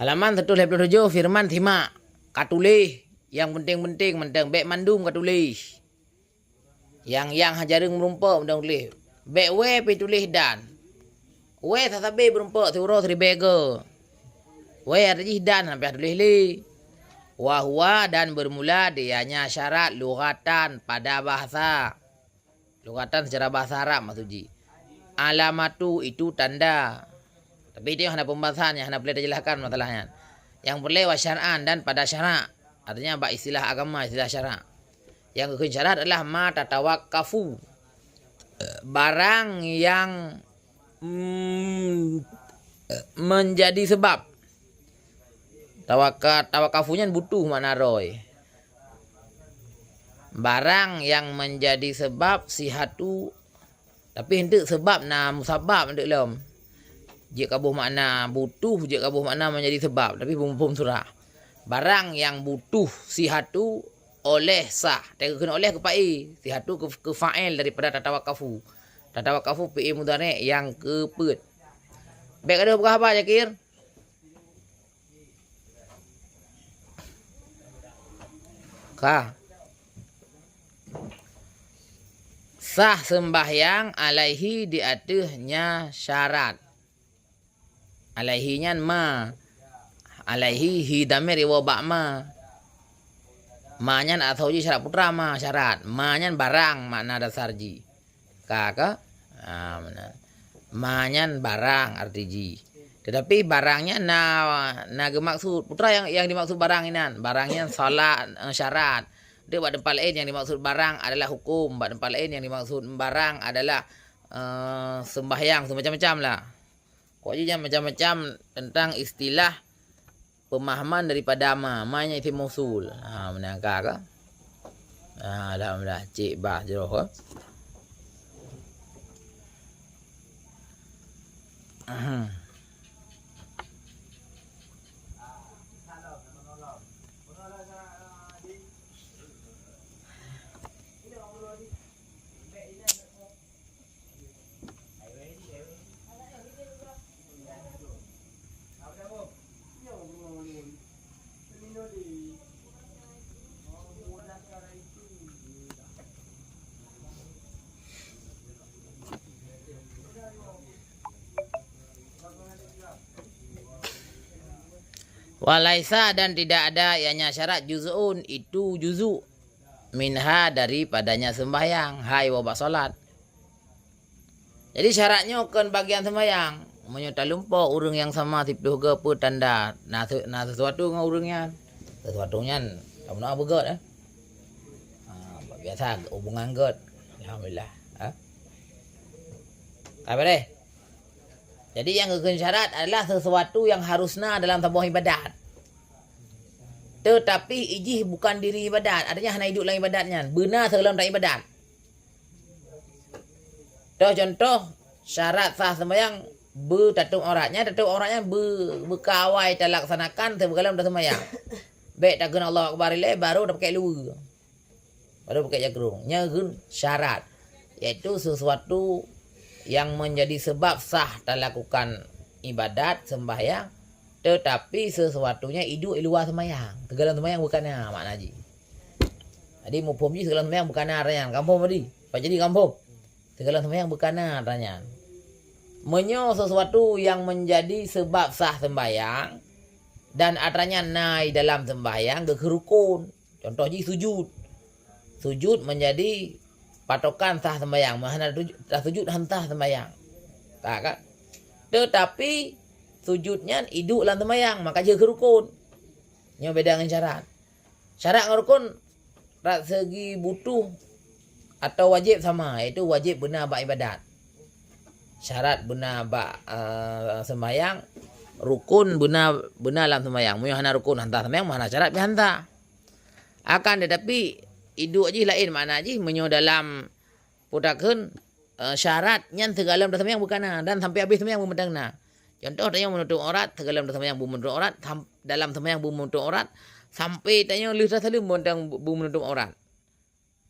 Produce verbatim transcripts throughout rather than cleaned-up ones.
Halaman seratus lima puluh tujuh, firman simak, ka tuléh nyang penting-penting mantong, bék mandum ka tuléh. Nyang, nyang ha jareueng meurumpok mantong tuléh. Bék wee pih tuléh dan. Wee sasabe meurumpok siuroe siribée go. Wee arti jih dan sampai tuléh lé. Wa huwa dan bermula dianya syarat lughatan pada bahasa. Lughatan secara bahasa Arab maksud jih. Alamatu itu tanda. Tapi itu yang hana pembahasan, yang hana boleh dijelaskan masalahnya. Yang boleh wa syar'an dan pada syarak. Artinya bak istilah agama, istilah syarak. Yang geukheun syarat adalah ma tatawakafu. Barang yang, mm, menjadi sebab. Tawaka-, tawakafu nyan butuh makna roe. Barang yang menjadi sebab sihatu, tapi eunteuk sebab na musabab eunteuk lom. Jeuet ka boh makna butuh, jeuet ka boh makna menjadi sebab, tapi beuphom surah. Barang yang butuh sihatu oleh sah. Teukeun oleh keu fa'il, sihatu keu, keu fa'il daripada tatawakafu. Tatawakafu fi'il mudhari' yang keupeuet. Bék gadoh peugah haba, Jakir. Ka. Sah seumbahyang alaihi di ateueh nya syarat. Alaihi nyan ma. Alaihi hi damir iwoe bak ma. Ma nyan ateueh jih syarat putra ma syarat. Ma nyan barang makna dasar jih. Ka, ka? Ha, meunan. Ma nyan barang arti jih. Tetapi barang nyan na, na geumaksud. Putra yang, yang dimaksud barang inan. Barang nyan salat, eh, syarat. Dek bak teumpat laén yang dimaksud barang adalah hukum. Bak teumpat laén yang dimaksud barang adalah, eh, sembahyang, semacam-macam lah. Kok jih nyan macam-macam tentang istilah pemahaman daripada ma, ma nyan isim mausul. Ha, meunan ka, ka? Ha, alhamdulillah, cek bah jroh, ka? Ahem. Walaisa dan tidak ada ianya syarat juz'un itu juzuk minha daripadanya sembahyang hai wabak salat. Jadi syarat nyoe kon bagian sembahyang. Meunyoe talumpoe ureuëng nyang sama siplôh goe peue tanda na, se- na sesuatu ngon ureuëng nyan. Sesuatu nyan kamoe na beugöt eh. Ha, biasa hubungan göt. Alhamdulillah. Ha? Ka beres. Jadi yang geukheun syarat adalah sesuatu yang harus na dalam saboh ibadat. Tetapi ijih bukan diri ibadat, artinya hana idup dalam ibadat nyan. Beuna sigohlom ibadat. Toh contoh syarat sah sembahyang beutatup aurat. Nyan tatup aurat nyan be, beukawai talaksanakan sigohlom tasembahyang. Bék takheun Allahu Akbar ilée baru tapakée luweue. Baru pakai jakrong. Nyan kheun syarat, yaitu sesuatu yang menjadi sebab sah talakukan ibadat sembahyang, tetapi sesuatunya idup di luar sembahyang. Teugalom sembahyang bukan na makna jih. Jadi muphom jih teugalom sembahyang bukan na atra nyan. Kamoe tadi, Pak jadi kamoe. Teugalom sembahyang bukan na atra nyan. Meunyoe sesuatu yang menjadi sebab sah sembahyang dan atra nyan na di dalam sembahyang geukheun rukun. Contoh jih sujud. Sujud menjadi patokan sah sembahyang. Meuhana sujud, tak sujud han sah sembahyang. Tak kan? Tetapi sujud nyan idup dalam sembahyang, maka jeuet keu rukun. Nyoe beda ngon syarat. Syarat ngon rukun rat segi butuh atau wajib sama, yaitu wajib beuna bak ibadat. Syarat beuna bak, eh, sembahyang, rukun beuna, beuna lam sembahyang. Meunyoe hana rukun han sah sembahyang, meuhana syarat pih han sah. Akan tetapi idup jih laén makna jih meunyoe dalam putakheun, eh, syarat nyan sigohlom tasembahyang bukan na dan sampai habéh sembahyang beumeudang na. Contoh tanyoe meunutôp aurat, sigohlom tasembahyang beumeunutôp aurat, sam- dalam sembahyang beumeunutôp aurat, sampai tanyoe lheueh tasaleuem beumeudang beumeunutôp aurat.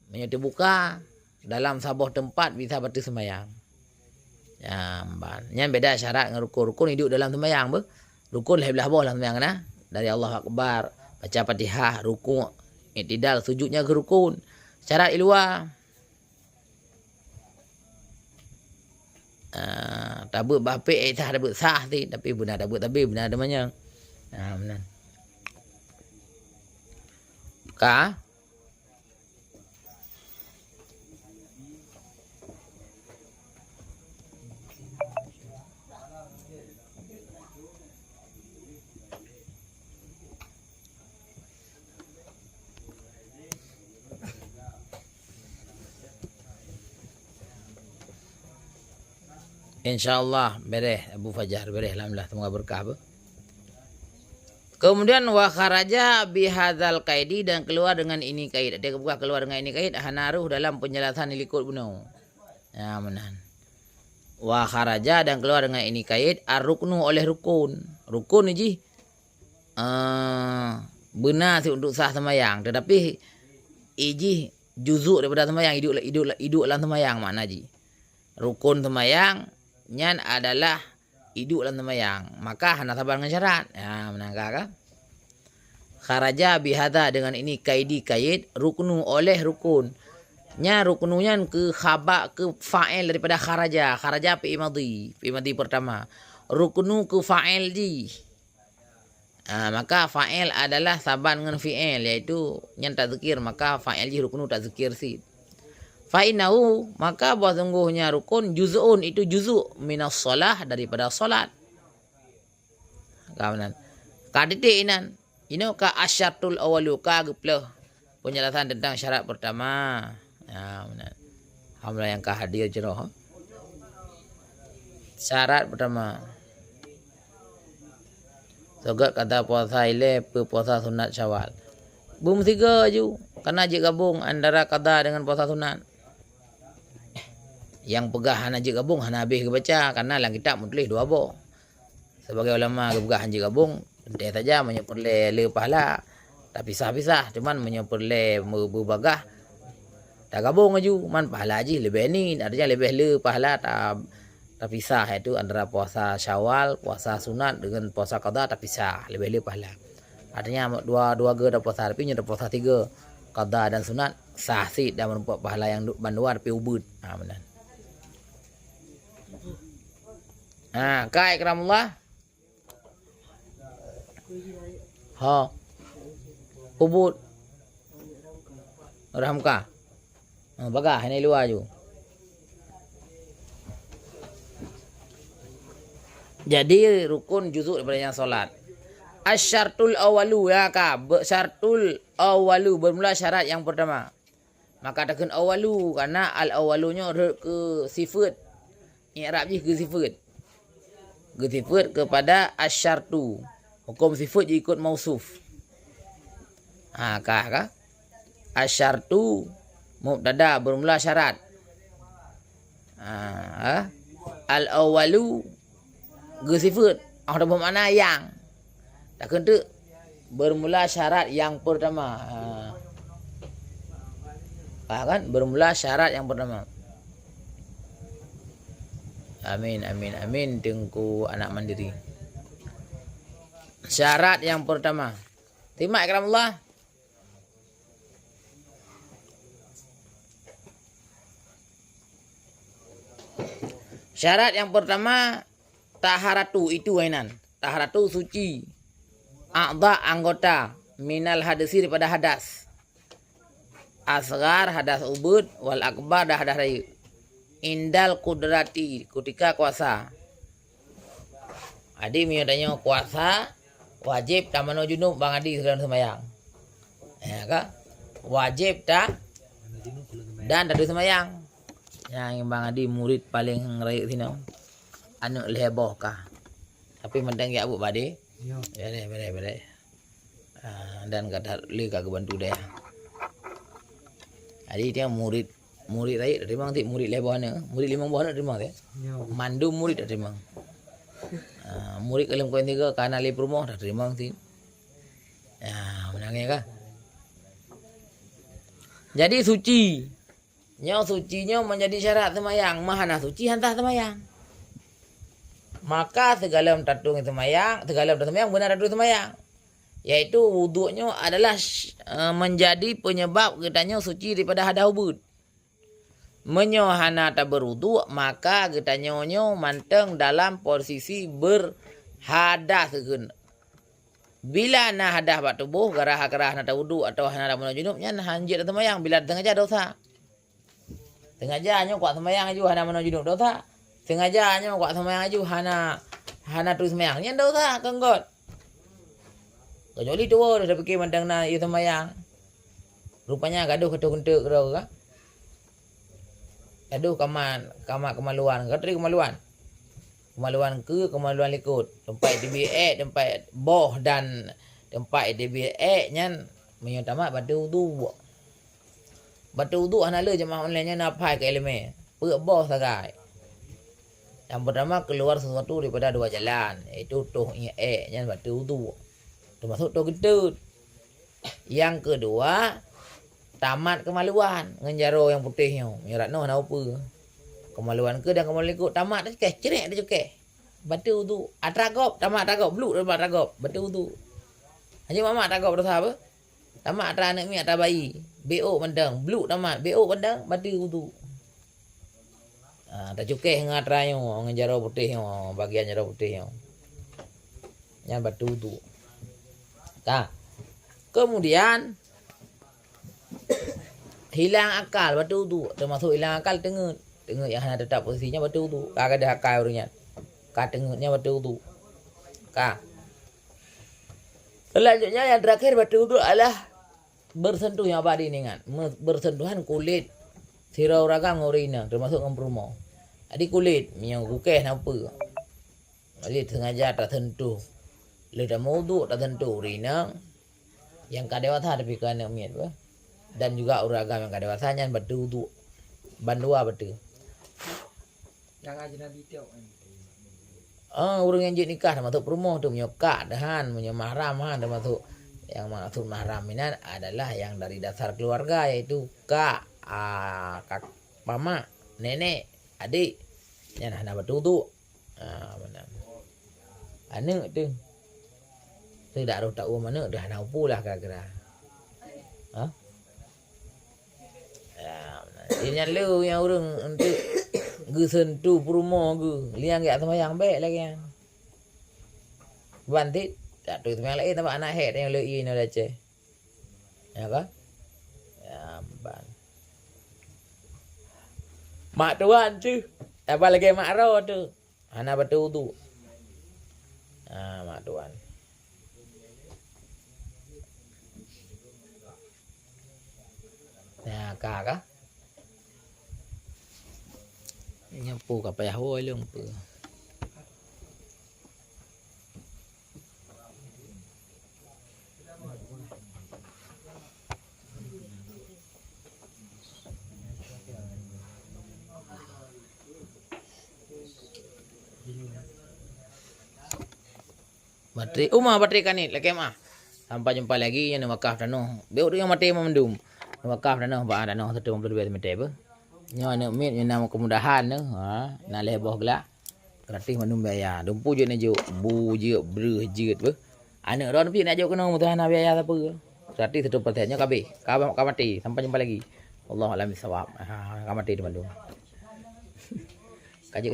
Meunyoe teubuka dalam saboh teumpat bisa bateue sembahyang. Nyan ban. Nyan beda syarat ngon rukun. Rukun idup dalam sembahyang beuh. Rukun lhèe blaih boh lam seumayang na. Dari Allahu Akbar, baca Fatihah, rukuk, i'tidal, sujud nyan keuh rukun. Syarat i luwa. Ah, tabeuet bak H P, eh, sah tabeuet, sah sih, tapi beuna tabeuet, tapi beuna teumanyong. Ah, meunan. Ka? Insya Allah bereh Abu Fajar, bereh, alhamdulillah, semoga berkah, Bu. Kemudian, wa kharaja bihadzal qaidi, dan keluar dengan ini qaid. Dia bukan keluar dengan ini qaid, hana rôh dalam penjelasan di likot bunoe. Ya, meunan. Wa kharaja, dan keluar dengan ini qaid, ar-ruknu, oleh rukun. Rukun jih, eh, beuna sih untuk sah seumayang, tetapi ijih juzuk daripada seumayang, iduek, iduek, iduek lam seumayang makna jih. Rukun seumayang nyan adalah iduek lam seumayang, maka hana saban ngon syarat. Ha, meunan ka, ka? Kharaja bihadza, dengan ini qaidi qaid, ruknu, oleh rukun. Nya ruknu nyan keu khabar, keu fa'il daripada kharaja. Kharaja fi'il madhi, fi'il madhi pertama. Ruknu keu fa'il jih. Ah, maka fa'il adalah saban ngon fi'il, yaitu nyan tazkir, maka fa'il jih ruknu tazkir cit. Fa innahu, maka bahwa sungguhnya rukun, juz'un, itu juzuk, minas shalah, daripada salat. Ka meunan. Ka titik inan. Inoe ka asyartul awalu, ka geuplôh penjelasan tentang syarat pertama. Ha, meunan. Alhamdulillah nyang ka hadir jroh. Syarat pertama. Sogat qada puasa ilée peu puasa sunat Syawal. Beumeusigoe aju, karena jeuet gabong antara qada dengan puasa sunat. Nyang peugah hana jeuet gabong, hana habéh geubaca, karena lam kitab meutuléh dua boh. Sebagai ulama geupeugah hanjeuet gabong, teuntèe saja meunyoe peureulèe le pahala, tapisah-pisah. Cuman meunyoe peureulèe meu-, beubagaih, tagabong laju, man pahala jih leubeh ni, artinya leubeh le pahala ta-, tapisah, yaitu antara puasa Syawal, puasa sunat, dengan puasa qada tapisah, leubeh le pahala. Artinya dua, dua go tapuasa, tapi nyoe tapuasa tiga, qada dan sunat, sah cit dan meureumpok pahala nyang du-, bandua tapi ubeut. Ha, meunan. Ha, ka ikramullah. Ha. Ubeut. Rahamka. Ha, bagah, ini luwa ju. Jadi, rukun juzuk daripada nyang salat. Asyartul awalu, ya ka. Be-, syartul awalu, bermula syarat yang pertama. Maka takheun awalu, karena al-awalu nyoe rhot keu sifeut. I'rab jih keu sifeut. Keu sifeut kepada asyartu. Hukum sifeut jikot mausuf. Ha, ka, ka? Asyartu mubtada bermula syarat. Ha, ha? Al-awalu geusifeut. Oh, dah bermakna yang. Takheun teuk bermula syarat yang pertama. Ha. Paham kan? Bermula syarat yang pertama. Amin, amin, amin, Teungku Anak Mandiri. Syarat yang pertama. Simak kalam Allah. Syarat yang pertama, taharatu, itu inan. Taharatu suci. A'dha, anggota. Minal hadasi, daripada hadas. Asghar, hadas ubeut, wal akbar, dan hadas rayeuk. Indal qudrati, kutika kuasa. Jadi, meunyoe tanyoe kuasa, wajéb tamanoe junub ban adi sidroe seumayang. Ya ka? Wajéb ta dan tadu seumayang. Nyang ban adi murit paleng rayeuk sinoe. Aneuk lhèe boh ka. Tapi mantong geujak buet bak adi. Yo. Bereh, bereh, bereh. Ah, dan ka that le ka geubantu dayah. Jadi, dia murit, murit rayeuk teurimong cit, murit lhèe boh aneuk, murit limong boh aneuk teurimong cit. Yo. Mandum murit teurimong. Ah, murit ka lheueh kawén tiga, ka na lé peurumoh teurimong cit. Ah, meunan ka. Jadi, suci. Nyoe suci nyoe menjadi syarat seumayang. Meuhana suci, han sah seumayang. Maka sigohlom tatueng seumayang, sigohlom taseumayang beuna tatueng seumayang. Yaitu wuduk nyoe adalah, eh, menjadi penyebab geutanyoe suci daripada hadas ubeut. Meunyoe hana tabeuruduk, maka geutanyoe nyoe mantong dalam posisi beurhadas kheun. Bila na hadas bak tuboh, gara-gara hana tawuduk atawa hana tamanoe junub, nyan hanjeuet taseumayang bila taseumayang dosa. Sengaja nyoe kuat seumayang laju hana manoe junub dosa. Sengaja nyoe kuat seumayang laju hana, hana turi seumayang. Nyan dosa keunggot. Kecuali tuwoe teuh tapike mantong na ie seumayang. Rupanya gadoh keutoh keunteuk keudroe ka. Gadoh kama, kama keumaluan. Ka turi keumaluan. Keumaluan keue, keumaluan likot. Teumpat teubiet ék, teumpat boh dan teumpat teubiet ék nyan meunyoe tamat bateue wudhu. Bateue wudhu hana le jeumaah online nyan na phai keu iéleumé. Peuet boh sagai. Nyang peurtama keuluar sesuatu daripada dua jalan, yaitu toh ié ék nyan bateue wudhu. Teumasok toh geunteut. Nyang keudua, tamat keumaluan ngon jaroe nyang putéh nyoe. Meunyoe rot noe hana upeue. Keumaluan keue dan keumaluan likot tamat teucukeh, crek teucukeh. Bateue wudhu. Atra gob, tamat atra gob, bluk tamat atra gob, bateue wudhu. Hana mamat atra gob dosa apa? Tamat atra aneuk miet, atra bayi. Bék ôk mantong, bluk tamat, bék ôk mantong, bateue wudhu. Ha, tacukeh ngon atra nyoe, ngon jaroe putéh nyoe, bagian jaroe putéh nyoe. Nyan bateue wudhu. Ka. Kemudian, hilang akal, bateue wudhu. Teumasok hilang akal teungeut. Teungeut nyang hana teutap posisi nyan bateue wudhu. Ka gadôh akal ureuëng nyan. Ka teungeut nyan bateue wudhu. Ka. Selanjutnya, yang terakhir, bateue wudhu adalah bersentuh, nyang abadi ingat. Me-, bersentuhan kulit sidroe ureuëng agam ngon ureuëng inong, teumasok ngon peurumoh. Jadi kulit, meunyoe gukeh na upeue. Jadi sengaja tasentuh. Lheueh tameuwudhu tasentuh ureuëng inong nyang ka dewasa tapi keu aneuk miet beuh. Dan juga ureuëng agam nyang ka dewasa nyan bateue wudhu. Bandua bateue. Nyang ajnabi tiok kan. Ah, ureuëng nyang jeuet nikah teumasok peurumoh tu, meunyoe kak dah han, meunyoe mahram han teumasok. Nyang maksud mahram inan adalah nyang dari dasar keluarga, yaitu kak, ah, kak, mamak, nenek, adik. Nyan hana bateue wudhu. Ah, meunan. Aneuk tu. Teudak roh taum aneuk tu hana upu lah kira-kira. Ha? Ya, meunan. Jadi nyan le nyang ureuëng untuk geusentuh peurumoh geuh. Liang jak seumayang bék lagée nyan. Ban cit, tak tu seumayang laén, tambah aneuk hék nyang le ie nyoe dah ceh. Ya kan? Ya, ban. Mak tuan tu, tambah lagée mak ro tu. Hana bateue wudhu. Ha, mak tuan. Nah, ka, ka. Nyoe peue ka payah woe lôn peue. Baterai, uma baterai kanit, lakée meuah. Sampai jumpa lagi, nyoe wakaf tanoh. Bék ureuëng maté mandum. Wakaf tanoh, bak tanoh satu lima puluh dua meter beuh. Nyoe aneuk miet, nyoe na keumudahan tu. Ha, na lhée boh geulak. Gratis mandum biaya. Dumpu jeuet neujok, bu jeuet, breuh jeuet beuh. Aneuk droe pih nak jok keunoe, meutuha na biaya sapeue. Gratis satu persen. Nyoe ka abéh. Ka, ka maté. Sampai jumpa lagi. Wallahu a'lam bissawab. Ha, ka maté teuma tu.